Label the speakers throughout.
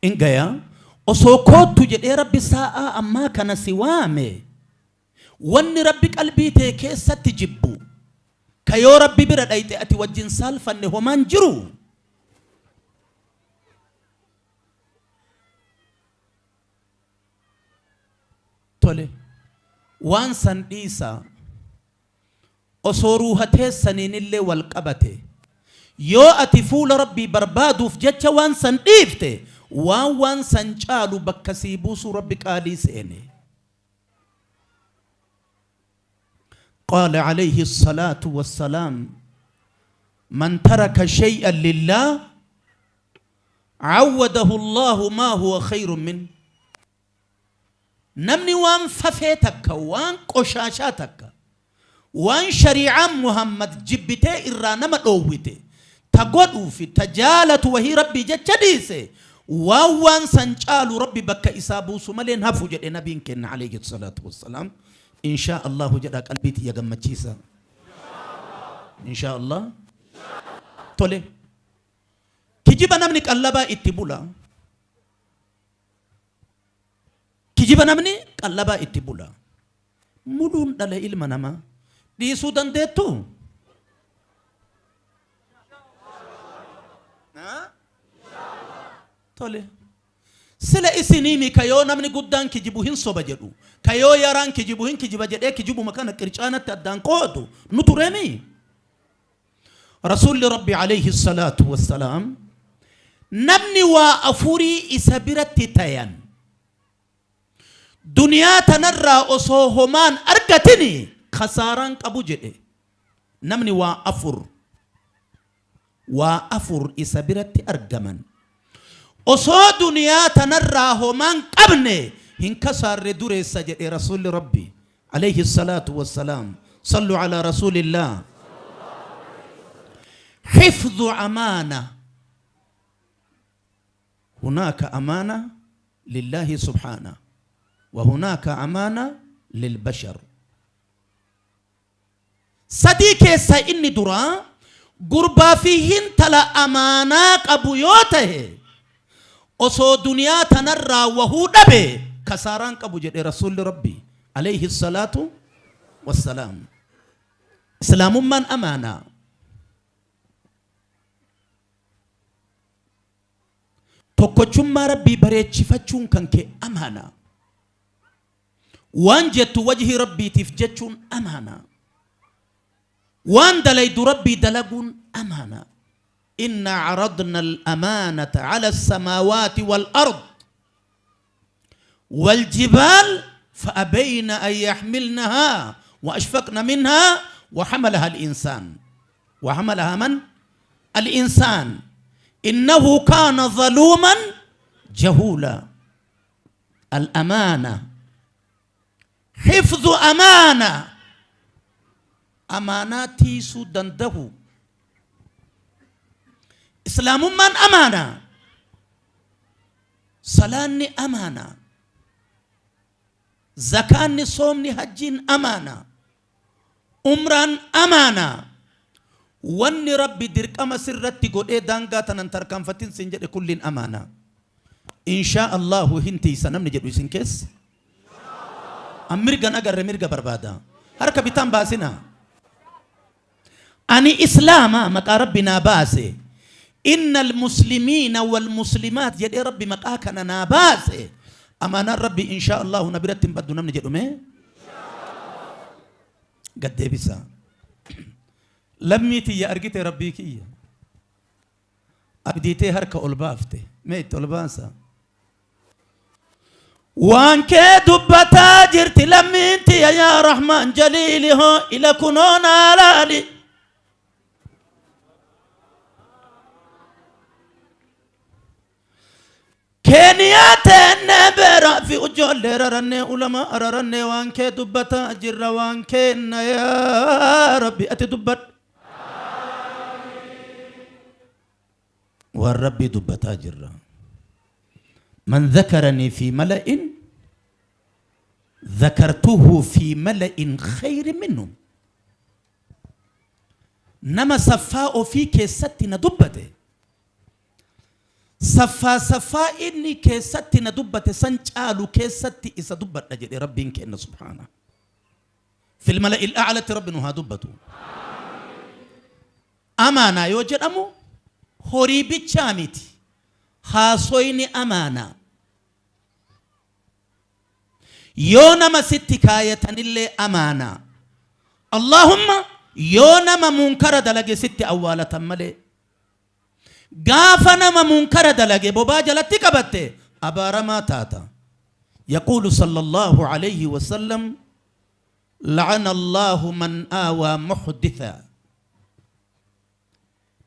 Speaker 1: In gaya osoo koottu jedhee Rabbi saa'aa ammaa kana si waame, wanni Rabbi qalbii tee keessatti jibbu, ka yoo Rabbi bira dhayxe ati wajjin saalfanne homaan jiru. Tole, waan san dhiisaa. Osoo ruuha teessaniinillee wal qabate, yoo ati fuula Rabbii barbaaduuf jecha waan san dhiifte, waan waan san caalu bakka sii buusuu Rabbi qaalii seene. Qaala alayhi salaatu wassalaam, Man taraka shay'an lillaah, awwadahu Allaahu maa huwa khayrun minh. Namni waan fafee takka, waan qoshaashaa takka, waan sharii'aan Muhammad jibbitee irraa nama dhoowwite, ta godhuu fi ta jaalatu wahii Rabbii jecha dhiise, waan waan san caalu Rabbi bakka isaa buusu malee hin hafu jedhe Nabiin keenna alayhi salaatu wassalaam. Inshaa Allahu jedhaa qalbii tiyya gammachiisaa. Inshaa Allah. Tole. Kijiba namni qallabaa itti bula. Kijiba namni qallabaa itti bula. Muluun dhala ilma namaa dhiisuu dandeettuu? Tole. Sila isiniimi ka yoo namni guddaan kijibu hin soba jedhu, ka yoo yaraan kijibu hin kijiba jedhee kijibuma kana qircaanatti addaan qoodu nu tureemii? Rasuulli Rabbi alayhi salaatu wassalaam namni waa afurii isa biratti tayan duniyaa tanarraa osoo homaan argatini kasaaraan qabu jedhe. Namni waa afur isa biratti argaman osoo duniyaa tanarraa homaan qabne hin kasaarre, dureessa jedhe Rasuulli Rabbi alayhi salaatu wassalaam. Sallu ala rasuulillah. Hifdhu amaana. Hunaaka amaana lillaahi subhaana wa hunaaka amaana lilbashar. Sadii keessaa inni duraa gurbaa fi hintala amaanaa qabu yoo tahe osoo duniyaa tanarraa wahuu dhabe kasaaraan qabu jedhe Rasuulli Rabbi alayhi salaatu wassalaam. Islaamummaan amaanaa. Tokkochummaa Rabbii bareechifachuun kan kee amaanaa. Waan jettu wajhii Rabbiitiif jechuun amaanaa. Waan dalaydu Rabbii dalaguun amaanaa. Inna caradna al-amaanata cala as-samaawaati wal-ard wal-jibaal fa'abayna an yaxmilnahaa wa ashfaqna minhaa wa hamalaha al-insaan. Wa hamalahaa man? Al-insaan. Innahu kaana zaluuman jahuulaa. Al-amaana. Hifdhu amaana. Amaanaa tiisuu dandahu. Islaamummaan amaana. Salaanni amaana. Zakaanni, soomni, hajjiin amaana. Umraan amaana. Wanni Rabbi dirqama sirratti godhee daangaa tanan tarkaanfatin siin jedhe kulliin amaana. Inshaa Allaahu hin tiiysa namni jedhu isin keessa? An mirga hin agarre mirga barbaada. Harka bitaan baasinaa. Ani Islaama maqaa Rabbi naa baase. Innal muslimiina wal muslimaat jedhee Rabbi maqaa kana naa baase. Amaanaan Rabbi inshaa Allaahu na biratti hin baddu namni jedhu mee? Gad deebisaa. Lammii tiyya argite Rabbii kiyya. Abdii tee harka ol baafte. Mee itti ol baasa. Waan kee dubbataa jirti lammiin tiyya yaa Rahmaan jaliili hoo ila kunoo naa laali. Keeniyaa teennee beeraa fi ujoollee rarannee ulamaa ararannee waan kee dubbataa jirra waan keenna yaa Rabbi ati dubbadhu. Waan Rabbii dubbataa jirra. Man dhakaranii fi mala'in dhakartuhu fi mala'in khayri minhum. Nama saffaa ofii keessatti na dubbate. Saffaa saffaa inni keessatti na dubbate san caalu keessatti isa dubbadha jedhe Rabbiin keenna subhaana. Fil mala'il a'latti Rabbi nu haa dubbatu. Amaanaa yoo jedhamu horii bichaa miti. Haasoyni amaanaa. Yoo nama sitti kaayatanillee amaanaa. Allaahumma yoo nama munkara dalage sitti awwaalatan malee. Gaafa nama munkara dalage bobaa jalatti qabatte abaaramaa taata. Yaquulu sallallahu alayhi wa sallam la'ana Allahu man aawaa muhditha.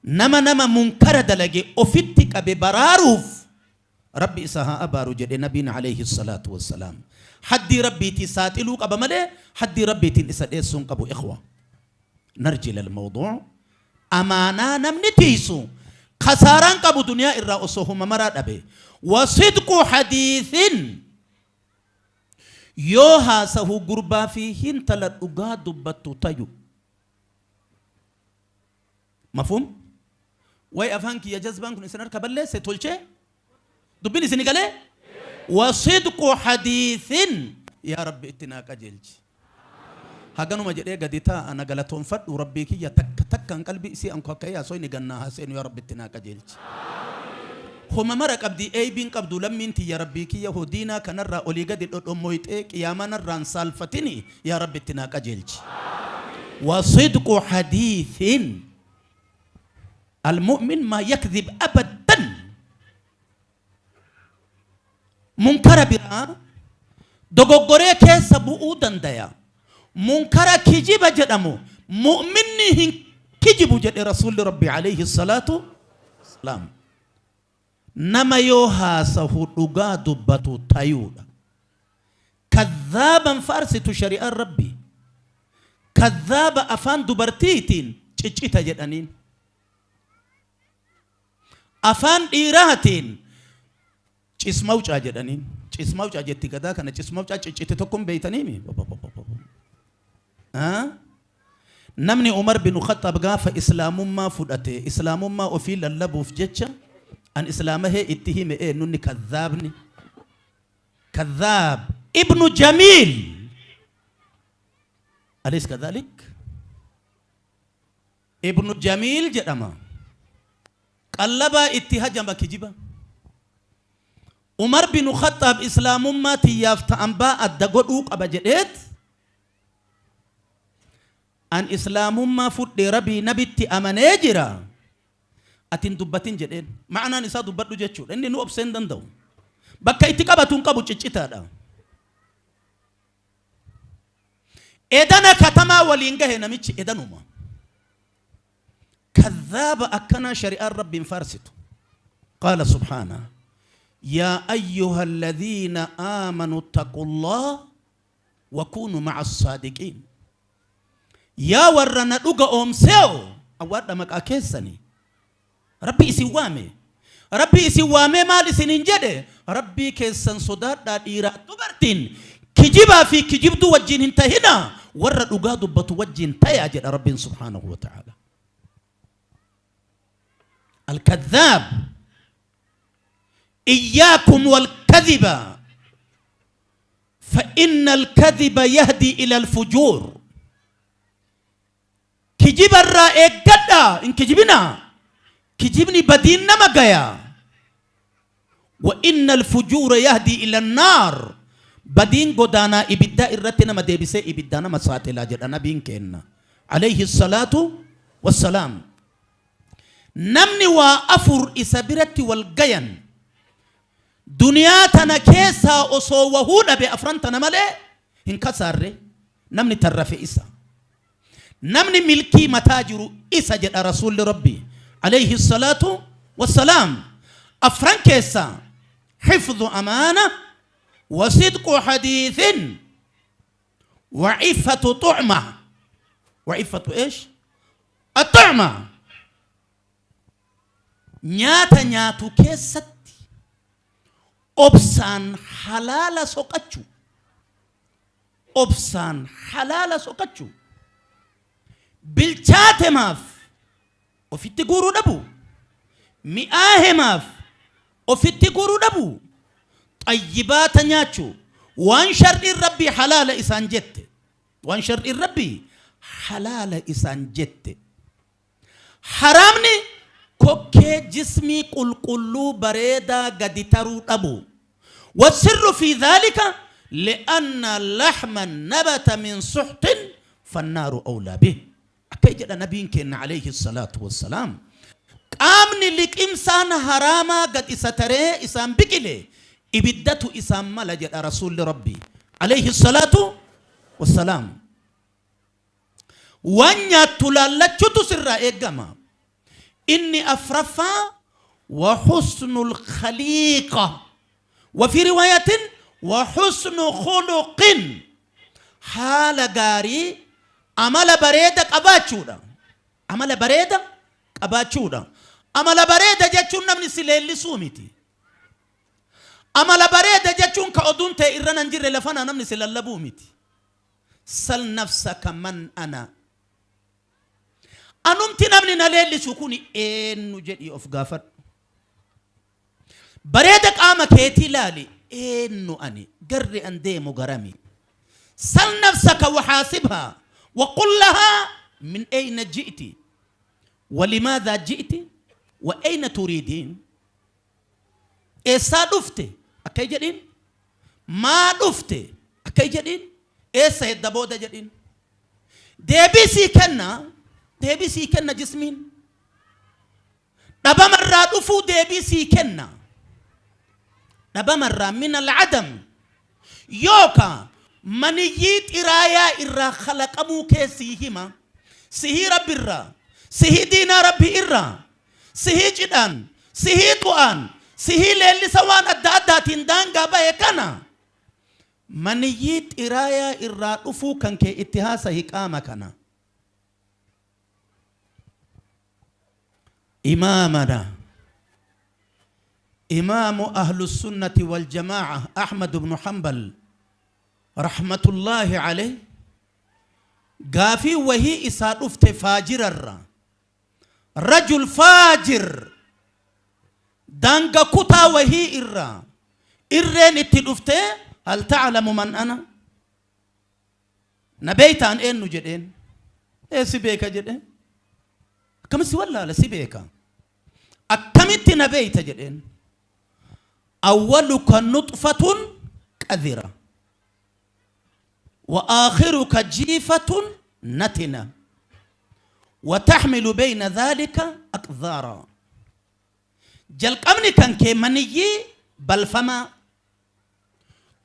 Speaker 1: Nama nama munkara dalage ofitti qabe baraaruuf Rabbi isa haa abaaru jedhe nabiin alayhi salaatu wassalaam. Haddii Rabbiitii saaxiluu qaba malee haddii Rabbiitiin isa dheessuu hin qabu ikhwa. Narji ilal mawduu. Amaanaa namni tiiysu kasaaraan qabu duniyaa irraa osoo huma maraa dhabe. Wa sidqu hadiithin yoo haasahu gurbaa fi hintala dhugaa dubbattu tayu. Mafhum? Way afaan kiyya jazbaan kun isin harka balleesse tolchee? Dubbiin isini galee? Wa sidqu hadiithin yaa Rabbi itti naa qajeelchi. Haganuma jedhee gadi taa'a na galatoonfadhu Rabbii kiyya takka takkaan qalbii isii anku akka yaasoyni gannaa haa seenu yaa Rabbi itti naa qajeelchi. Homa mara qabdii eeybiin qabdu lammiin tiyya Rabbii kiyya hoo diinaa kanarraa olii gadi dhodhommoyxee qiyaamaa narraan saalfatini yaa Rabbi itti naa qajeelchi. Wa sidqu hadiithin al-mu'min maa yakdhib abadan. Munkara biraa dogoggoree keessa bu'uu dandaya. Munkara kijiba jedhamu mu'minni hin kijibu jedhe Rasuulli Rabbi alayhi salaatu wassalaam. Nama yoo haasahu dhugaa dubbatu tayuudha. Kadhaaban faarsitu shari'aan Rabbi. Kadhaaba afaan dubartiitiin ciccita jedhaniin. Afaan dhiiraatiin cismawcaa jedhaniin. Cismawcaa jetti gadaa kana cismawcaa ciccite tokko hin beeytaniimi. Namni Umar bin Khaxxaab gaafa islaamummaa fudhate islaamummaa ofii lallabuuf jecha an islaamahee itti hime eenyunni kadhaabni. Kadhaab ibnu Jamiil. Alis kadhalik? Ibnu Jamiil jedhama. Qallabaa itti hajama kijiba. Umar binu Khaxxaab islaamummaa tiyyaaf ta ambaa adda godhuu qaba jedheet an islaamummaa fudhe rabii nabitti amanee jira ati hin dubbatin jedheen. Ma'anaan isaa dubbadhu jechuudha. Inni nu obsee hin danda'u. Bakka itti qabatu hin qabu ciccitaadha. Edana katamaa waliin gahe namichi edanuma. Kadhaaba akkanaa shari'aan Rabbi hin faarsitu. Qaala subhaana yaa ayyuha alladhiina aamanu ittaqullaah wa kuunu ma'a saadiqiin. Yaa warra na dhuga oomseo awwaadha maqaa keessani. Rabbi isin waame. Rabbi isin waamee maal isiniin jedhe? Rabbii keessan sodaadhaa dhiiraa dubartiin kijibaa fi kijibduu wajjiin hin tahinaa warra dhugaa dubbatu wajjiin tayaa jedha Rabbiin subhaanahu wa ta'ala. Al-kadhaab iyyaakum wal-kadhiba fa inna al-kadhiba yahdi ila al-fujuur. Kijiba irraa eeggadhaa, hin kijibinaa. Kijibni badiin nama gaya. Wa innal fujuura yahdii ila naar. Badiin godaanaa ibiddaa irratti nama deebisee ibiddaa nama saaxilaa jedha nabiin keenna. Alayhi salaatu wassalaam. Namni waa afur isa biratti wal gayan duniyaa tana keessaa osoo wahuu dhabe afran tana malee hin kasaarre namni tarrafe isa. Namni milkii mataa jiru isa jedha Rasuulli Rabbii alayhi salaatu wassalaam. Afran keessaa hifdhu amaana wa sidqu hadiithin wa iffatu tu'ma wa iffatu eesh axu'ma nyaata nyaatu keessatti obsaan halaala soqachuu obsaan halaala soqachuu bilchaatemaaf ofitti guuruu dhabu mi'aahemaaf Ofitti guuruu dhabuu. Xayyibaata nyaachuu. Waan shar'iin Rabbii halaala isaan jette. Waan shar'iin Rabbii halaala isaan jette. Haraamni kokkee jismii qulqulluu bareedaa gadi taruu dhabuu. Wassirru fii dhaalika li'anna lahma nabata min suhtin fannaaru awlaa bih. Akka jedha nabiin keenna alayhi salaatu wassalaam. Qaamni liqimsaan haraamaa gad isa taree isaan biqile ibiddatu isaan mala jedha rasuulli Rabbii alayhi salaatu wassalaam. Waan nyaattu laallachutu sirraa eeggama. Inni afraffaa wa husnul khaliiqa wa fi riwaayatin wa husnu khuluqin haala gaarii amala bareeda qabaachuudha. Amala bareeda qabaachuudha. Amala bareeda jechuun namni si leellisuu miti. Amala bareeda jechuun ka oduun tee irrana hin jirre lafanaa namni si lallabuu miti. Sal nafsaka man ana. Anumti namni na leellisu kuni eenyu jedhii of gaafadhu. Bareeda qaama keetii laali eenyu ani garri an deemu garami. Sal nafsaka wahaasibhaa waqul lahaa min ayna ji'ti walimaadhaa ji'ti wa ayna turiidiin. Eessaa dhufte akka jedhiin maa dhufte akka jedhiin eessa hedda booda jedhiin. Deebii sii kenna deebii sii kenna jismiin. Dhabamarraa dhufuu deebii sii kenna. Dhabamarraa min al'adam yookaa maniyyii xiraayaa irraa khalaqamuu kee sii hima. Sihii Rabbi irraa, sihii diinaa Rabbi irraa, sihii cidhaan, sihii du'aan, sihii leellisa waan adda addaatiin daangaa bahe kana maniyyii xiraayaa irraa dhufuu kan kee itti haasahi qaama kana. Imaamana Imaamu Ahlusunnati Waljamaa'a Ahmad ibnu Hanbal rahmatullaahi aleyh gaafii wahii isaa dhufte faajirarra rajul faajir daanga kutaa wahii irraa irreen itti dhuftee hal ta'lamu man ana Na beeyta an eennu jedheen. Ee si beeka jedheen. Akkamitti si wallaala si beeka. Akkamitti na beeyta jedheen. Awwaluka nuxfatun qadira. Wa aakhiruka jiifatun natina. Wa taxmilu beyna dhaalika aqdhaara. Jalqabni kan kee maniyyii balfamaa.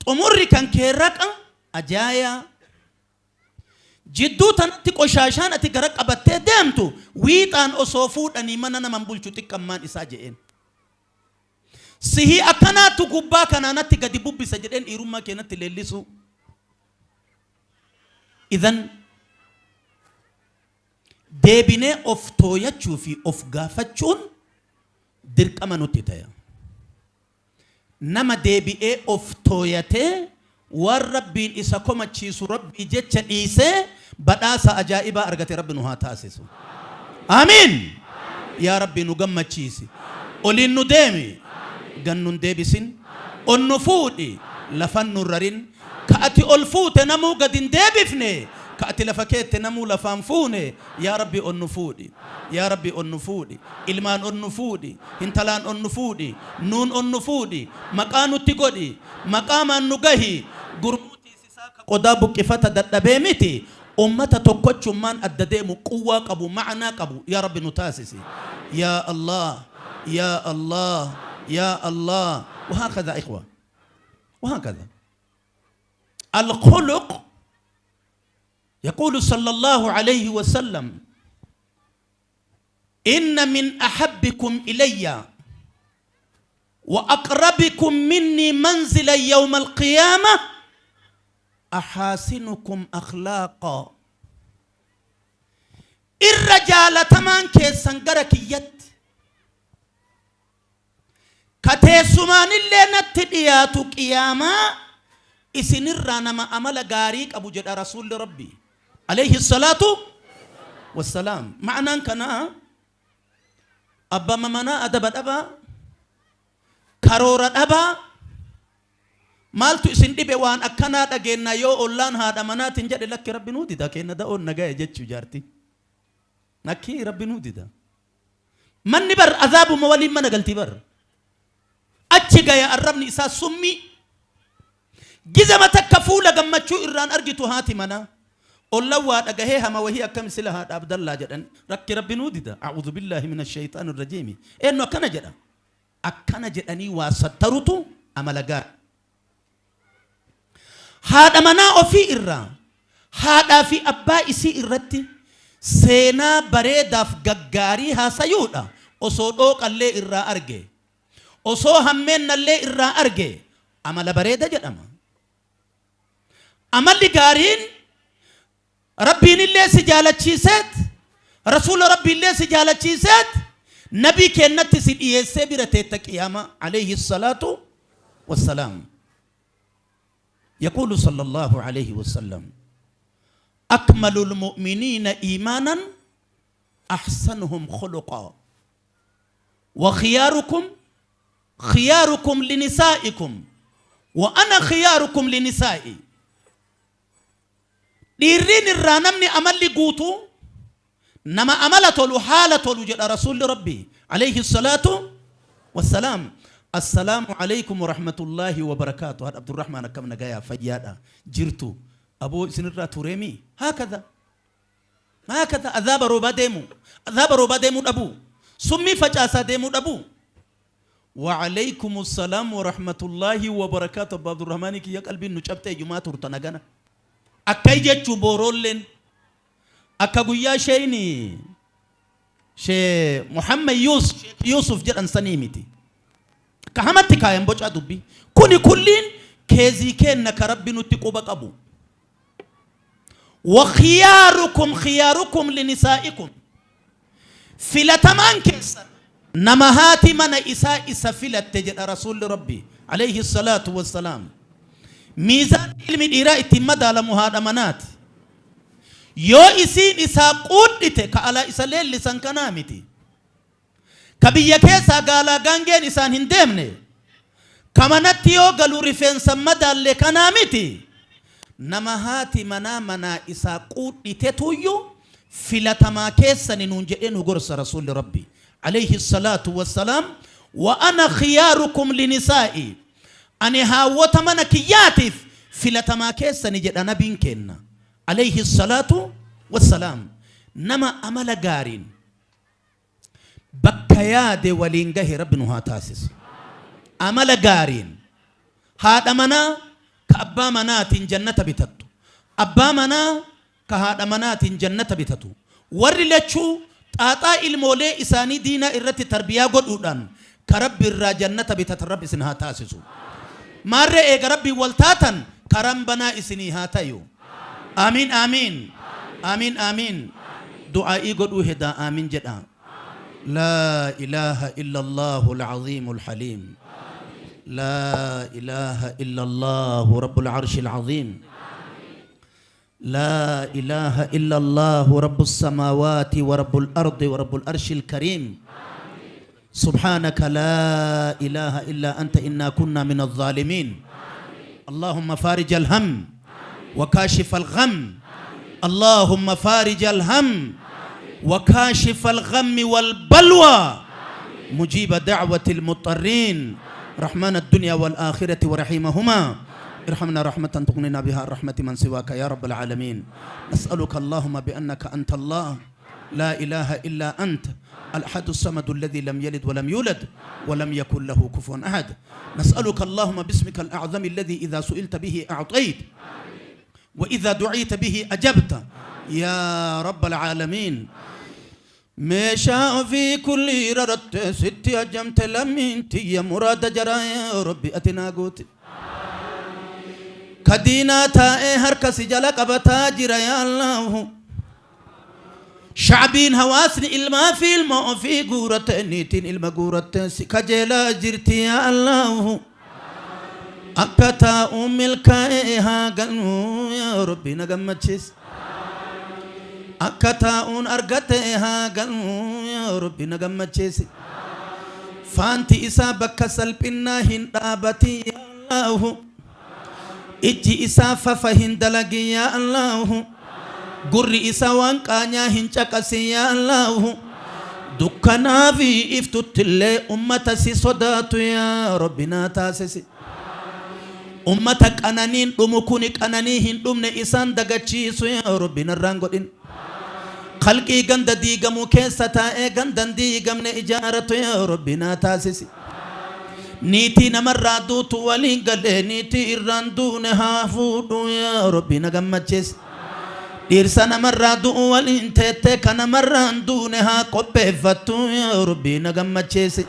Speaker 1: Xumurri kan kee raqa ajaayaa. Jidduu tanatti qoshaashaan ati gara qabattee deemtu wiixaan osoo fuudhanii mana naman bulchu xiqqammaan isaa je'een. Sihii akkanaattu gubbaa kanaa natti gadi bubbisa jedheen dhiirummaa kee natti leellisuu. Idan deebinee of tooyachuu fi of gaafachuun dirqama nutti taya. Nama deebi'ee of tooyatee waan Rabbiin isa komachiisu Rabbii jecha dhiisee badhaasa ajaa'ibaa argate Rabbi nu haa taasisu. Aamiin! Yaa Rabbi nu gammachiisi. Oliin nu deemi. Gad nun deebisin. Ol nu fuudhi. Lafan nun rarin. Ka ati ol fuute namuu gad hin deebifne. Ka ati lafa keette namuu lafaan fuune. Yaa Rabbi ol nu fuudhi. Yaa Rabbi ol nu fuudhi. Ilmaan ol nu fuudhi. Hintalaan ol nu fuudhi. Nuun ol nu fuudhi. Maqaa nutti godhi. Maqaamaan nu gahi. Gurmuu tiisisaa ka qodaa buqqifata dadhabee miti. Ummata tokkochummaan adda deemu quwwaa qabu ma'naa qabu yaa Rabbi nu taasisi. Yaa Allaah. Yaa Allaah. Yaa Allaah. Wahaakadha ikhwa. Wahaakadha. Al-khuluq يقول صلى الله عليه وسلم إن من أحبكم إلي وأقربكم مني منزلا يوم القيامة أحاسنكم أخلاقا irra jaalatamaan keessan gara kiyyatti Ka teessumaanillee natti dhiyaatu qiyaamaa isinirraa nama amala gaarii qabu jedha Rasuulli Rabbii alayhi salaatu wassalaam. Ma'anaan kanaa abbama manaa adaba dhabaa, Karoora dhabaa. Maaltu isin dhibe waan akkanaa dhageenna yoo ollaan haadha manaatiin jedhe lakki Rabbi nuu dida keenna da'oon na gaye jechuu jaartii. Lakkii Rabbi nuu dida. Manni bar azaabuma waliin mana galti bar. Achi gaya arrabni isaa summii. Gizama takka fuula gammachuu irraan argitu haati manaa. Ollan waa dhagahee hama wahii akkami sila haadha Abdallaa jedhan rakki Rabbi nuu dida. A'uudhu billaahi mina shayxaani rajiimi. Eennu akkana jedha? Akkana jedhanii waa sattarutu amala gaarii. Haadha manaa ofii irraa, haadhaa fi abbaa isii irratti seenaa bareedaaf gaggaarii haasayuudha osoo dhooqallee irraa arge, osoo hammeennallee irraa arge amala bareeda jedhama. Amalli gaariin Rabbiinillee si jaalachiiseet, Rasuula Rabbiillee si jaalachiiseet, Nabii keennatti si dhiyeessee bira teetta qiyaamaa alayhi salaatu wassalaam. Yaquulu sallallahu alayhi wasallam akmalul mu'miniina iimaanan ahsanuhum khuluqaa wa khiyaarukum khiyaarukum linisaa'ikum wa ana khiyaarukum linisaa'i. Dhiirriin irraa namni amalli guutuu nama amala tolu haala tolu jedha Rasuulli Rabbii alayhi salaatu wassalaam. Assalaamu alaykum warahmatullaahi wabarakaatu. Haadha Abdurrahmaan akkam nagayaa fayyaadha jirtu aboo isinirraa tureemii haakadha haakadha azaaba roobaa deemu azaaba roobaa deemuu dhabuu summii facaasaa deemuu dhabuu. Wa'aleykumussalam warahmatullaahi wabarakaatu Abbaa Abdurrahmaanii kiyya qalbiin nu cabxee ijumaa turta nagana akkai jechuu booroolleen akka guyyaa sheeyni shee Muhammad Yuusuf jedhan sanii miti akka hamatti kaayan bocaa dubbii kuni kulliin keezii keenna ka rabbi nutti quba qabu wa khiyaarukum khiyaarukum linisaa'ikum Filatamaan keessan nama haati mana isaa isa filatte jedha Rasuulli Rabbii alayhi salaatu wassalaam. Miizaanni ilmi dhiiraa ittiin madaalamu haadha manaati. Yoo isiin isaa quudhite ka alaa isa leellisan kanaa miti. Ka biyya keessaa gaalaa gaangeen isaan hin deemne, ka manatti yoo galu rifeensa hin madaalle kanaa miti, nama haati manaa manaa isaa quudhitetuuyyu filatamaa keessani nuun jedhee nu gorsa Rasuulli Rabbii aleyhi salaatu wassalaam, wa ana khiyaarukum linisaa'ii, ani haawwota mana kiyyaatiif filatamaa keessani jedha nabiin keenna aleyhi salaatu wassalaam. Nama amala gaariin Bakka yaade waliin gahe Rabbi nu haa taasisu. Amala gaariin haadha manaa ka abbaa manaatiin jannata bitattu. Abbaa manaa ka haadha manaatiin jannata bitatu. Warri lachuu xaaxaa ilmoolee isaanii diinaa irratti tarbiyaa godhuudhaan ka Rabbi irraa jannata bitatan Rabbi isin haa taasisu. Maarree eega Rabbiin wal taatan karaan banaa isinii haa tayu. Aamiin Aamiin Aamiin Aamiin Du'aa'ii godhuu hedaa Aamiin jedhaa Laa ilaaha illallaahu al-aziimul haliim Laa ilaaha illallaahu rabbul arshil aziim Laa ilaaha illallaahu rabbus samaawaati wa rabbul ardi wa rabbul arshil kariim Subhaanaka laa ilaaha illaa anta innaa kunnaa minaz zaalimiin Allaahumma faarijal ham wa kaashifal gham Allaahumma faarijal ham wa kaashifal ghammi wal balwaa mujiiba da'watil muxxarriin rahmaana dunyaa wal aakhirati wa rahiimahumaa irhamnaa rahmatan tughninaa bihaa an rahmati man siwaaka yaa rabbal aalamiin nas'aluka Allaahumma bi'annaka anta Allaah laa ilaaha illaa anta الأحد الصمد الذي لم يلد ولم يولد ولم يكن له كفوا أحد نسألك اللهم باسمك الأعظم الذي إذا سئلت به أعطيت وإذا دعيت به أجبت يا رب العالمين meeshaa ofii kullii raratte sitti hajamte lammiin tiyya muraada jaraa yaa rabbi ati naa guuti ka diinaa taa'ee harka si jala qabataa jira yaa Allaahu Sha'biin hawaasni ilmaa fi ilma ofii guuratte niitiin ilma guuratte si kajeelaa jirti yaa Allaahu akka taa'uun milkaa'ee haa galuu yaa Rabbi na gammachiis akka taa'uun argate haa galuu yaa Rabbi na gammachiisi. Faanti isaa bakka salphinnaa hin dhaabatin yaa Allaahu. Ijji isaa fafa hin dalagin yaa Allaahu. Gurri isaa waan qaanyaa hin caqasin yaa Allaahu. Dukkanaa fi iftuttillee ummata si sodaatu yaa Rabbi naa taasisi. Ummata qananiin dhumu kuni qananii hin dhumne isaan dagachiisu yaa Rabbi narraan godhin. Khalqii ganda diigamu keessa taa'ee ganda hin diigamne ijaaratu yaa Rabbi naa taasisi. Niitii namarraa duutu waliin galee niitii irraan duune haa fuudhu yaa Rabbi na gammachiisi. Dhiirsa namarraa du'u waliin teettee ka namarraan duune haa qopheeffattu yaa Rabbi na gammachiisi.